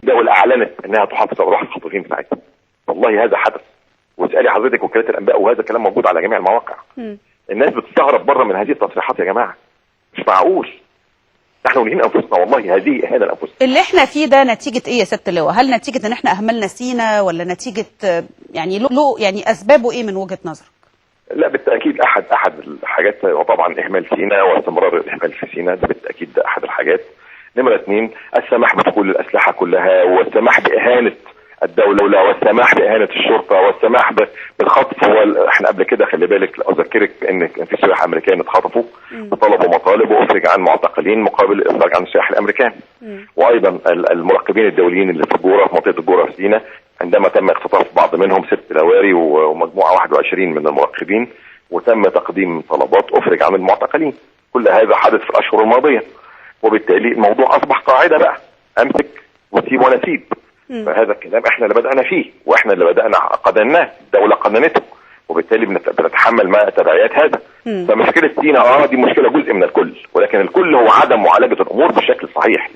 الدولة اعلنت انها تحافظ على ارواح الخاطفين بتاعتها. والله هذا حدث، واسالي حضرتك وكالات الانباء، وهذا كلام موجود على جميع المواقع. الناس بتستغرب بره من هذه التصريحات يا جماعة، مش معقول. نحن نهين انفسنا، والله هذه اهانه لانفسنا. اللي احنا فيه ده نتيجة ايه يا سيادة اللواء؟ هل نتيجة ان احنا اهملنا سينا، ولا نتيجة يعني له يعني اسبابه ايه من وجهه نظرك؟ لا بالتاكيد احد الحاجات وطبعا اهمال سينا واستمرار الاهمال في سينا، ده بالتاكيد ده احد الحاجات. نمره 2، السماح بدخول الاسلحة كلها، والسماح باهانه الدولة، والسماح باهانه الشرطة، والسماح بالخطف. احنا قبل كده خلي بالك اذكرك ان كان في سياح امريكان اتخطفوا وطلبوا مطالب وافرج عن معتقلين مقابل الافراج عن السياح الامريكان. وايضا المراقبين الدوليين اللي في الجوره، في منطقة الجوره في سينا، عندما تم اختطاف بعض منهم 6 لواري ومجموعة 21 من المراقبين، وتم تقديم طلبات افرج عن المعتقلين. كل هذا حدث في الاشهر الماضية، وبالتالي الموضوع اصبح قاعدة بقى، امسك وسيب وانا سيب. فهذا الكلام احنا اللي بدأنا فيه، واحنا اللي بدأنا قدمناه، الدولة قننته، وبالتالي بنتحمل ما تبعيات هذا. فمشكلة سينا دي مشكلة جزء من الكل، ولكن الكل هو عدم معالجة الأمور بالشكل الصحيح.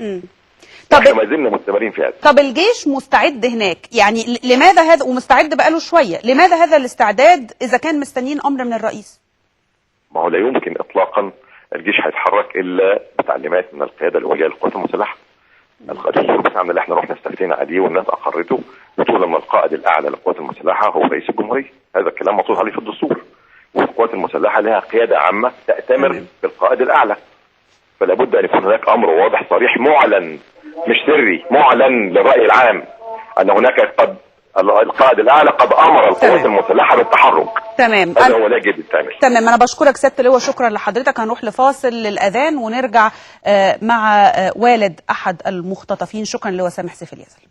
طب احنا ما زلنا مستمرين في هذا. طب الجيش مستعد هناك، يعني لماذا هذا؟ ومستعد بقاله شوية، لماذا هذا الاستعداد إذا كان مستنيين أمر من الرئيس؟ ما هو لا يمكن إطلاقا الجيش هيتحرك إلا بتعليمات من القيادة العليا للقوات المسلحة. الدستور بتاعنا اللي احنا رحنا استفتينا عليه والناس اقرته، بتقول ان القائد الاعلى للقوات المسلحة هو رئيس الجمهورية، هذا الكلام مطلوب عليه في الدستور. والقوات المسلحة لها قيادة عامة تأتمر بالقائد الاعلى، فلا بد ان يكون هناك امر واضح صريح معلن، مش سري، معلن للراي العام ان هناك قد القائد الاعلى قد امر القوات المسلحة بالتحرك. تمام، هذا هو لا يجب يتعمل. تمام، انا بشكرك سيادة اللواء، شكرا لحضرتك. هنروح لفاصل للاذان ونرجع مع والد احد المختطفين. شكرا لواء سامح سيف اليزل.